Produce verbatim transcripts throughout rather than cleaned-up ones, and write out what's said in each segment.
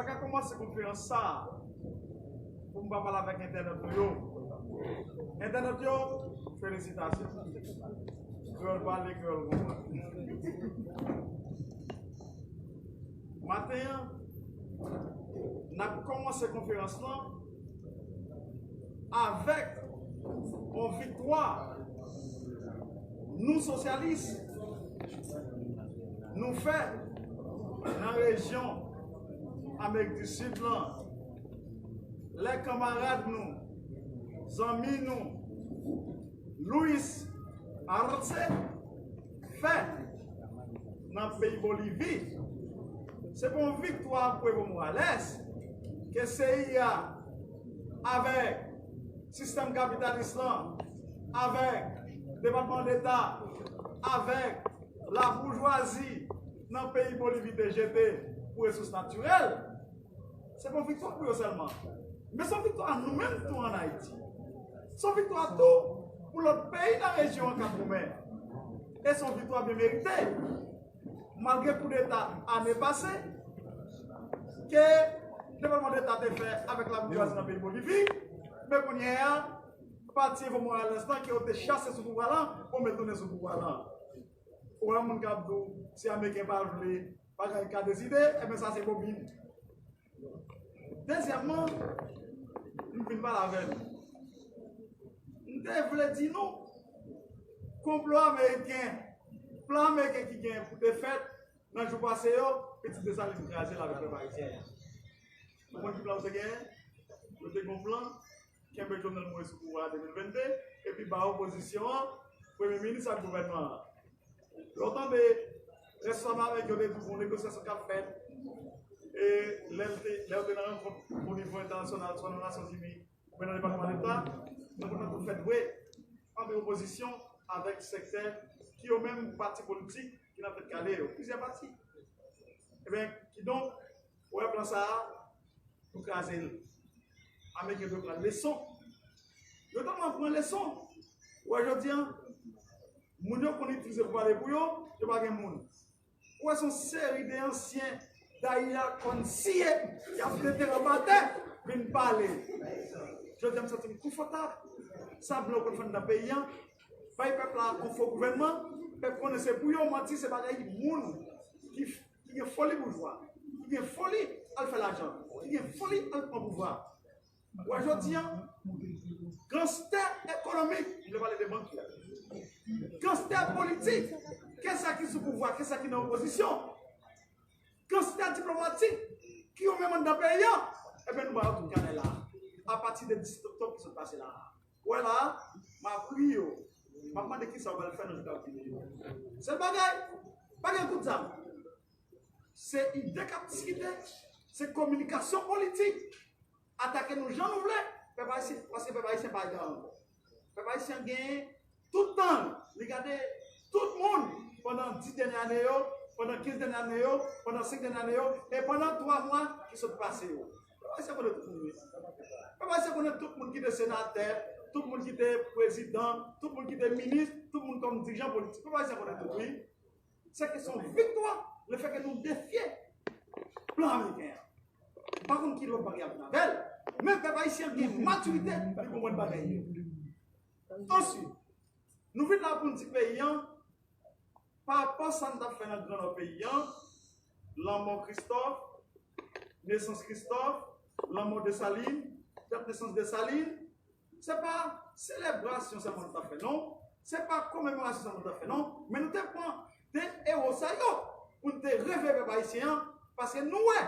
ka kòmanse konferans sa a pou m pa pale avèk entènot nou yo. Entènot yo, felisitasyon. Kreyòl pale, kreyòl konprann. Maten an, n ap kòmanse konferans lan avèk yon viktwa nou sosyalis nou fè nan rejyon Amerik di Sid lan, lè kanmarad nou, zanmi nou, Luis Arce fè nan peyi Bolivi. Se pa yon viktwa pou Evo Morales ke C I A avèk sistèm kapitalis lan, avèk Depatman Deta, avèk laboujwazi nan peyi Bolivi te jete pou resous natirèl. Se pa yon viktwa pou yo sèlman, men se yon viktwa nou menm tou ann Ayiti. Se yon viktwa tou pou lòt peyi nan rejyon an k ap goumen. E se yon viktwa byen merite. Malgre koudeta ane pase ke Depatman Deta te fè avèk laboujwazi nan peyi Bolivi, men kounye a, pati Evo Morales lan ke yo te chase sou pouvwa lan, yo met tounen sou pouvwa lan. Ou wè moun k ap di w, si Ameriken pa vle, bagay ka deside, ebyen sa se bobin. Dezyèmman, m vin pale avè nou. M te vle di nou, konplo ameriken, plan ameriken ki gen pou te fèt nan jou pase yo, pitit Desalin kraze l avèk pèp ayisyen an. Ou konn ki plan yo te genyen? Yo te gen yon plan kenbe Jovenel Moïse sou pouvwa an de mil vennde, epi ba opozisyon an premye minis ak gouvènman an. Lè w tande responsab ameriken yo te di w gon negosyasyon k ap fèt, e lè l te, lè yo te nan rankont o nivo entènasyonal, swa nan Nasyonzini, oubyen nan Depatman Deta, rankont lan te fèt vre ant opozisyon avèk sektè ki yo menm pati politik ki nan tèt kale yo, plizyè pati. Ebyen, kidonk, ou wè plan sa a, nou kraze l. Ameriken dwe pran leson. Yo ta dwe pran leson. Ou wè jodi an, moun yo konn itilize pou pale pou yo, yo pa gen moun. Ou wè se yon seri de ansyen Dayakòn siye, y ap mete anba tè, vin pale. Jodi an m santi m konfòtab. Sa blan yo konn fè anndan peyi an, bay pèp la yon fo gouvènman, pèp konnen se pou yo, manti se bagay moun ki, ki gen foli boujwa, ki gen foli al fè lajan, ki gen foli al pran pouvwa. Wè jodi an, ganstè ekonomik, m vle pale de bank yo. Ganstè politik, ke sa ki sou pouvwa, ke sa ki nan opozisyon. Ganstè diplomatik, ki yo menm anndan peyi an, ebyen nou ba yo tout kanè la. Apati de disèt oktòb ki sot pase la. Wè la, m ap ri yo. M ap mande kisa yo pral fè nan jou k ap vini yo. Sèl bagay, pa gen kout zam. Se ide k ap diskite, se kominikasyon politik. Atake nou jan nou vle, pèp ayisyen, paske pèp ayisyen pa egare ankò. Pèp ayisyen genyen tout tan li gade tout moun pandan dis dènye ane yo, pandan kenz dènye ane yo, pandan senk dènye ane yo, e pandan twa mwa ki sot pase yo. Pèp ayisyen konnen tout moun wi. Pèp ayisyen konnen tout moun ki te senatè, tout moun ki te prezidan, tout moun ki te minis, tout moun kòm dirijan politik. Pèp ayisyen konnen tout wi. Se ke se yon viktwa lefètke nou defye plan ameriken an. M pa konn ki lòt bagay ap vin avè l, men pèp ayisyen gen matirite, li konprann bagay yo. Answit, nou vin la pou n di peyi an, pa rapò sa n t ap fè nan Gran Nò peyi an, lanmò Kristòf, nesans Kristòf, lanmò Desalin, dat nesans Desalin, se pa selebrasyon sèlman nou t ap fè non, se pa komemorasyon sèlman nou t ap fè non, men nou te pran de ewo sa yo pou n te reveye pèp ayisyen an, paske nou wè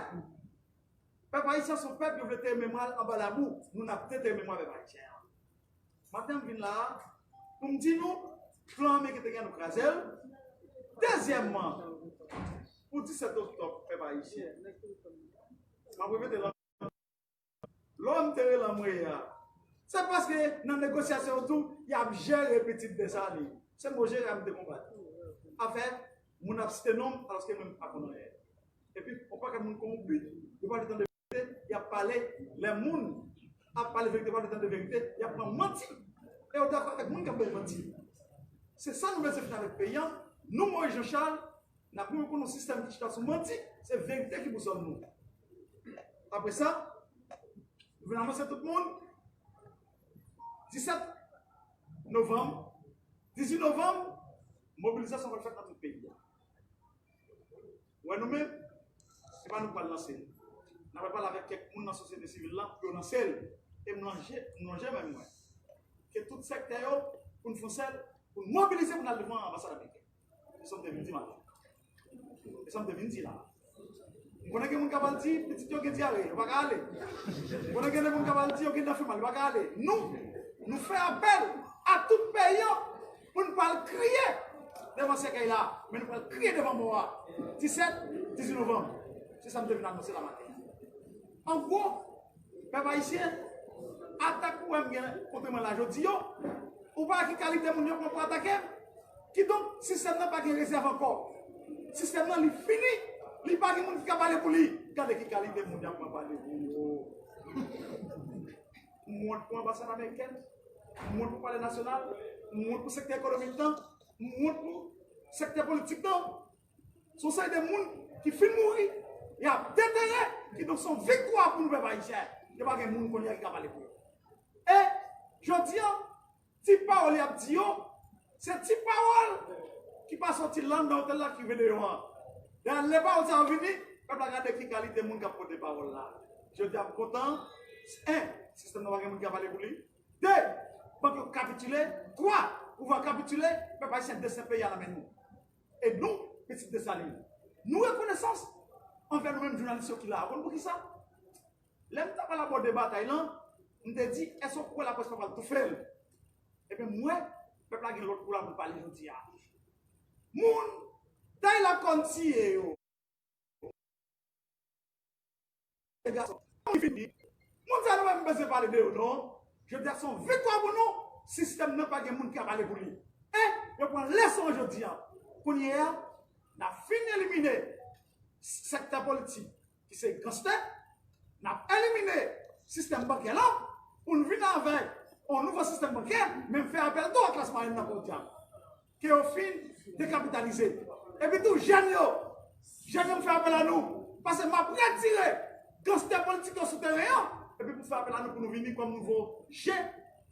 pèp ayisyen se yon pèp yo vle teye memwa l anba labou, nou n ap deteye memwa pèp ayisyen an. Maten m vin la a pou m di nou, plan ameriken te gen nou kraze l. Dezyèmman, pou disèt oktòb pèp ayisyen, m ap repete l ankò. Lè w wè m te rele anmweye a, se paske nan negosyasyon yo tou, y ap jere pitit Desalin. Se mo jere a m te konbat. Afè, moun ap site non m, alòske mwen m pa konn anyen. Epi, yon pakèt moun konwonpi, yo pa vle tande verite, y ap pale. Lè moun ap pale verite, yo pa vle tande verite, y ap pran manti. E yo dakò avèk moun k ap bay manti. Se sa nou bezwen fè avèk peyi an. Nou, Moïse Jean Charles, n ap rekonèt yon sistèm ki chita sou manti, se verite ki bousòl nou. Apre sa, nou vin anonse tout moun, disèt novanm, dizuit novanm, mobilizasyon pral fèt nan tout peyi a. Ou wè nou menm, se pa nou k pral lanse l. N a pral pale avèk kèk moun nan sosyete sivil la pou yo lanse l. E m lonje, m lonje men mwen. Ke tout sektè yo, pou n fè yon sèl, pou n mobilize pou n al devan anbasad ameriken. Se sa m te vin di maten. E sa m te vin di la. M konnen gen moun k ap al di, pitit yo gen dyare, yo pa ka ale. M konnen gen de moun k ap al di, yo gen dan fè mal, yo pa ka ale. Nou, nou fè apèl a tout peyi an pou n pa al kriye devan sèkèy la, men nou pral kriye devan mò a. Disèt, dizuit novanm. Se sa m te vin anonse la maten. An gwo, pèp ayisyen, atak ou wè m gen kont mwen la jodi yo, ou pa wè ki kalite moun yo pran pou atake m? Kidonk, sistèm nan pa gen rezèv ankò. Sistèm nan, li fini, li pa gen moun ki ka pale pou li. Gade ki kalite moun y ap pran pale pou yo. M wont pou anbasad amerikèn, m wont pou palè nasyonal, m wont pou sektè ekonomik lan, m wont pou sektè politik lan. Se yon seri de moun ki fin mouri, y ap detere, kidonk se yon viktwa pou nou pèp ayisyen. Yo pa gen moun kounye a ki ka pale pou yo. E jodi a, ti pawòl y ap di yo, se ti pawòl ki pa soti la anndan otèl la ki rive deyò an. Dayè, lè pawòl sa yo vini, pèp la gade ki kalite moun k ap pote pawòl la. Jodi a, m kontan, en, sistèm nan pa gen moun ki ka pale pou li. De, bank yo kapitile. Twa, pouvwa kapitile, pèp ayisyen, desten peyi a nan men nou. E nou, pitit Desalin, nou rekonesans anvè nou menm jounalis yo ki la a. Ou konn poukisa? Lè m t ap al abòde batay lan, m te di, èske w kwè laprès pa pral toufe l? Ebyen, m wè, pèp la gen lòt kou la pou l pale jodi a. Moun, tay la kòn tiye yo. Moun sa nou pa menm bezwen pale de yo, non. Jodi a se yon viktwa pou nou. Sistèm nan pa gen moun ki ka pale pou li. E yo pran leson an jodi a. Kounye a, n ap fin elimine sektè politik ki se ganstè, n ap elimine sistèm bankè lan pou n vin avèk yon nouvo sistèm bankè, men m fè apèl tou a klas mwayèn nan, podyab, ke yo fin dekapitalize. Epi tou, jèn yo, jèn yo, m fè apèl a nou, paske m ap retire ganstè politik yo sou teren an, epi pou fè apèl a nou pou nou vini kòm nouvo je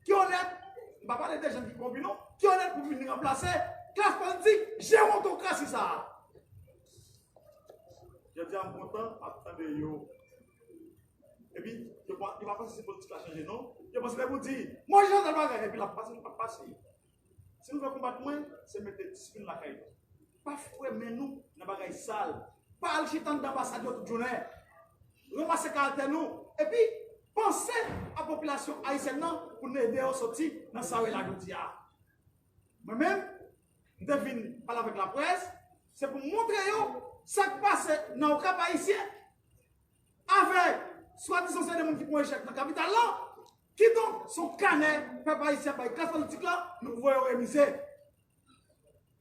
ki onèt, m pa pale de jèn ki kòwonpi non, ki onèt pou vin ranplase klas politik jewontokrasi sa a. Jodi a, m kontan, m ap tande yo. Epi, yo pa, yo pa panse si politik la chanje, non. Yo panse depi w di, mwen chanje tèl bagay, epi l ap pase, l ap pase. Si nou vle konbat mwen, se mete disiplin lakay nou. Pa foure men nou nan bagay sal. Pa al chita anndan anbasad yo tout jounen. Ranmase karaktè nou. Epi, panse a popilasyon ayisyèn nan pou n ede yo soti nan sa yo ye la jodi a. Mwen menm, m te vin pale avèk laprès, se pou m montre yo sa k pase nan Okap Ayisyen avèk swadizan se de moun ki pran echèk nan kapital lan. Kidonk, se yon kanè pèp ayisyen bay klas politik la, nou voye yo remize.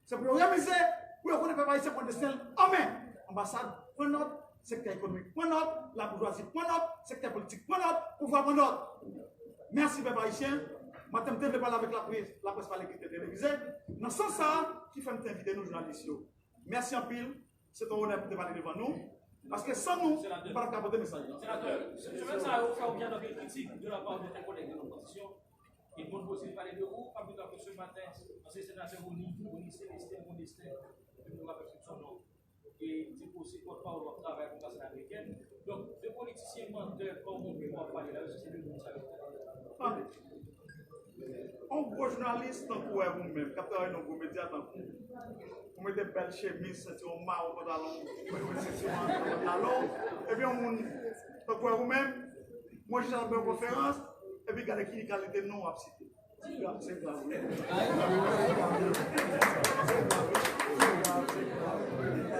Se pou yo remize, pou yo konnen pèp ayisyen pran desten l an men. Anbasad, pran nòt, sektè ekonomik, pran nòt, laboujwazi, pran nòt, sektè politik, pran nòt, pouvwa, pran nòt. Mèsi, pèp ayisyen. Maten, m te vle pale avèk laprès, laprès pa lekri televize. Nan sans sa a, ki fè m te envite nou, jounalis yo. Mèsi anpil. Se te yon onè pou te pale devan nou. Paske san nou, nou pa t ap ka pote mesaj lan. Senatè, semèn sa yo fè obyè anpil kritik de la part de tes collègues de l'opposition. E moun posib pale de ou, pa pli ta ke se maten, ansyen senatè Rony, Rony Célestin, Rony Célestin, nou rapèl tout son non. E di pou se pòtpawòl w ap travay pou anbasad amerikèn. Donk, de politisyen mantè kòm ou menm w ap pale la, yo se de moun sa yo. Yon gwo jounalis tankou w menm, k ap travay nan gwo medya tankou w, ou mete bèl chemiz, sentiwon mawon, pantalon, ou mete sentiwon an pantalon, epi yon moun tankou w menm, mwen jis ap bay yon konferans, epi gade ki kalite non w ap site. Se grav, se grav, wi.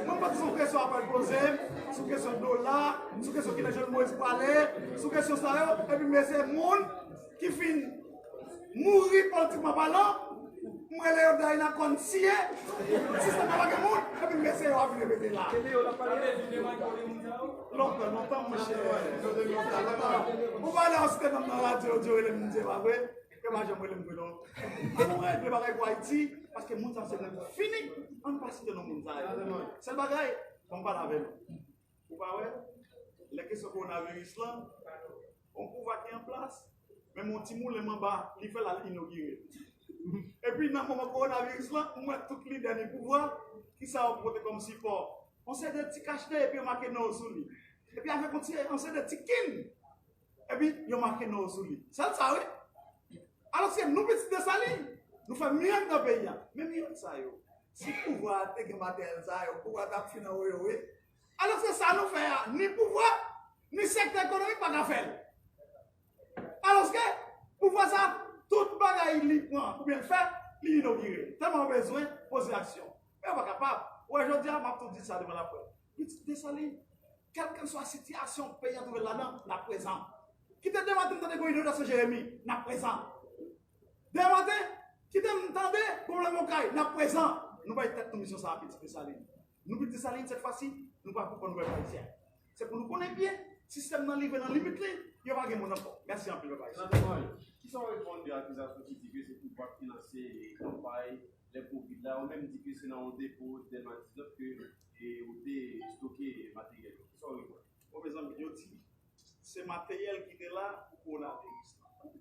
Mwen pa t sou kesyon apèl poze m, sou kesyon dola, sou kesyon kilè Jovenel Moïse prale, sou kesyon sa yo, epi mesye moun ki fin mouri politikman palan, m rele yo dayina kòn siye, sistèm nan pa gen moun, epi mesye yo ap vin repete la. Lontan, lontan, monchè. Ou pa wè lè yo site non m nan radyo, yo di yo rele m, m di, e pa vre? Yo pa janm rele m vre non. An nou regle bagay pou Ayiti, paske moun sa se moun fini, an nou pa site non moun sa yo. Sèl bagay, ban m pale avè nou. Ou pa wè, lè kesyon kowonaviris lan, yon pouvwa ki an plas, menm yon ti moulen manba, li fè l al inogire. Epi nan moman kowonaviris lan, ou wè tout lidè ni pouvwa, ki sa yo pote kòm sipò? Yon seri de ti kachnen epi yo make non yo sou li. Epi avèk yon ti, yon seri de ti kin, epi yo make non yo sou li. Sèl sa, wi. Alòske nou pitit Desalin, nou fè mirak nan peyi a. Men mirak sa yo, si pouvwa a te gen materyèl sa yo, pouvwa t ap fin anwo yo, wi. Alòske sa nou fè a, ni pouvwa, ni sektè ekonomik pa ka fè l. Alòske pouvwa sa, tout bagay li pran oubyen l fè, li inogire. Tèlman yo bezwen poze aksyon. Men yo pa kapab. Ou wè, jodi a, m ap tou di sa devan laprès. Pitit Desalin, kèlkeswa sitiyasyon peyi a twouve l ladan, n ap prezan. Kite demen maten m tande gon inondasyon Jeremi, n ap prezan. Demen maten, kite m tande pwoblèm Okay, n ap prezan. Nou bay tèt nou misyon sa a, pitit Desalin. Nou pitit Desalin, sèt fwa si, nou pa pou pran nouvèl ayisyen. Se pou nou konnen byen, sistèm nan rive nan limit li, yo pa gen moun ankò. Mèsi anpil, pèp ayisyen. Nan temwayaj, kisa w reponn de akizasyon ki di ke se pouvwa k finanse kanpay lè kovid la, ou menm di ke se nan yon depo Dèlma diznèf ke, e, ou te stoke materyèl yo. Kisa w reponn? Bon, mezanmi, yo di se materyèl ki te la pou kowonaviris lan.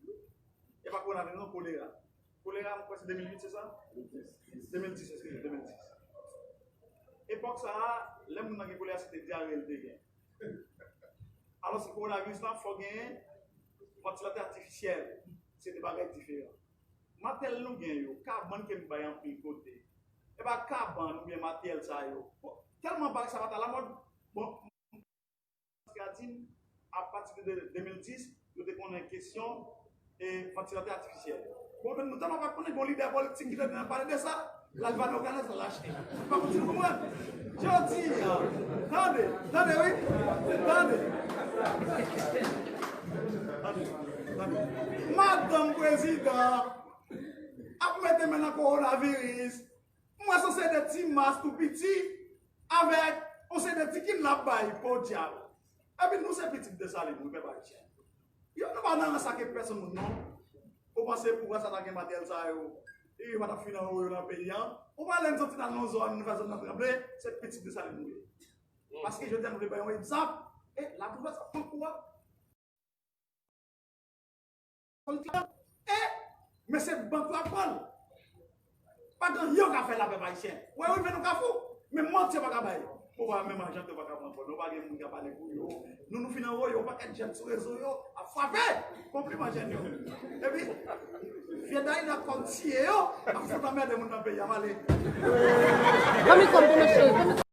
E pa kowonaviris, non, kolera. Kolera, mwen kwè se de mil uit, se sa? De mil dis, eskize, de mil dis. Epòk sa a, lè moun nan gen kolera, se te dyare l te gen. Alòske kowonaviris lan, fò genyen vantilatè atifisyèl. Se de bagay diferan. Materyèl nou gen yo, kabann ke nou bay anpil kote. E pa kabann oubyen materyèl sa yo. Bon, tèlman bagay sa pa t alamòd, bon, Radin, apati de de mil dis, yo te konnen kesyon, e, vantilatè atifisyèl. Bon, men nou tèlman pa t konnen, gon lidè politik ki te nan pale de sa, l al vann Oganes, l al achte. M pa konn si nou konprann. Jodi a, tande, tande wi, tande. Tande, tande. Madanm prezidan ap mete men nan kowonaviris. M wè se yon seri de ti mas tou piti avèk yon seri de ti kin l ap bay, podyab. Epi nou se pitit Desalin, wi, pèp ayisyen. Yo, nou pa nan rans ak pèsonn moun, non. Ou panse pouvwa sa ta gen materyèl sa yo, e yo pa t ap fin anwo yo nan peyi a? Ou pa lè n soti nan yon zòn, nou fè zòn nan tranble, se pitit Desalin nou ye. Paske jodi a nou vle bay yon egzanp, e la pouvwa sa pran kou a. E, men se bank yo ap pran l. Pa gen anyen yo ka fè la, pèp ayisyen. Wè, rive nou Kafou, men manti yo pa ka bay. Pouvwa menm ajan yo pa ka pran kò. Nou pa gen moun k ap pale pou yo. Nou, nou fin anwo yo, yon pakèt jèn sou rezo yo ap frape. Konpliman jèn yo. Epi, vye day nan kòm tiye yo, ap fout anmède moun nan peyi a, m ale. Ban m ikon pou mwen, cheri.